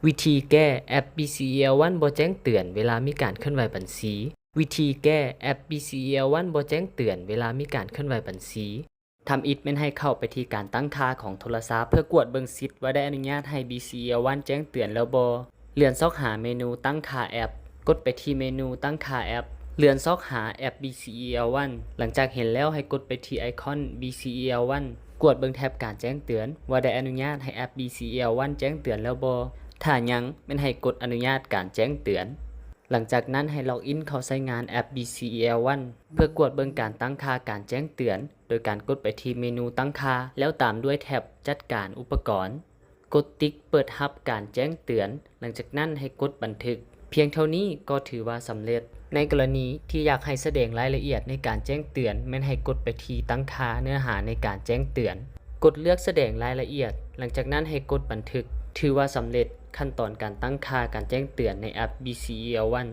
ວິທີແກ້ ແອັບ BCEL One ບໍ່ແຈ້ງເຕືອນເວລາມີການເຄື່ອນໄຫວບັນຊີ. ວິທີແກ້ ແອັບ BCEL One ບໍ່ແຈ້ງເຕືອນເວລາມີການເຄື່ອນໄຫວບັນຊີ. ທຳອິດແມ່ນໃຫ້ເຂົ້າໄປທີ່ການຕັ້ງຄ່າຂອງໂທລະສັບ ເພື່ອກວດເບິ່ງສິດວ່າໄດ້ອະນຸຍາດໃຫ້ BCEL One ແຈ້ງເຕືອນແລ້ວບໍ່. ເລື່ອນຊອກຫາເມນູຕັ້ງຄ່າແອັບ. ກົດໄປທີ່ເມນູຕັ້ງຄ່າແອັບ. ເລື່ອນຊອກຫາແອັບ BCEL One. ຫຼັງຈາກເຫັນແລ້ວໃຫ້ກົດໄປທີ່ໄອຄອນ BCEL One. ກວດເບິ່ງແທັບການແຈ້ງເຕືອນວ່າໄດ້ອະນຸຍາດໃຫ້ແອັບ BCEL One ແຈ້ງເຕືອນແລ້ວບໍ່. ຖ້າຍັງ ແມ່ນໃຫ້ກົດອະນຸຍາດການແຈ້ງເຕືອນ. ຫຼັງຈາກນັ້ນໃຫ້ລັອກອິນເຂົ້າໃຊ້ງານແອັບ BCEL One ເພື່ອກວດເບິ່ງການຕັ້ງຄ່າການແຈ້ງເຕືອນ ໂດຍການກົດໄປທີ່ເມນູຕັ້ງຄ່າ ແລ້ວຕາມດ້ວຍແທັບຈັດການອຸປະກອນ. ກົດຕິກເປີດຮັບການແຈ້ງເຕືອນ, ຫຼັງຈາກນັ້ນໃຫ້ກົດບັນທຶກ. ພຽງເທົ່ານີ້ກໍຖືວ່າສຳເລັດ. ໃນກໍລະນີທີ່ຢາກໃຫ້ສະແດງລາຍລະອຽດໃນການແຈ້ງເຕືອນ, ແມ່ນໃຫ້ກົດໄປທີ່ຕັ້ງຄ່າເນື້ອຫາໃນການແຈ້ງເຕືອນ. ກົດເລືອກສະແດງລາຍລະອຽດ, ຫຼັງຈາກນັ້ນໃຫ້ກົດບັນທຶກ. ຖືວ່າສຳເລັດຂັ້ນຕອນການຕັ້ງຄ່າການແຈ້ງເຕືອນໃນແອັບ BCEL One.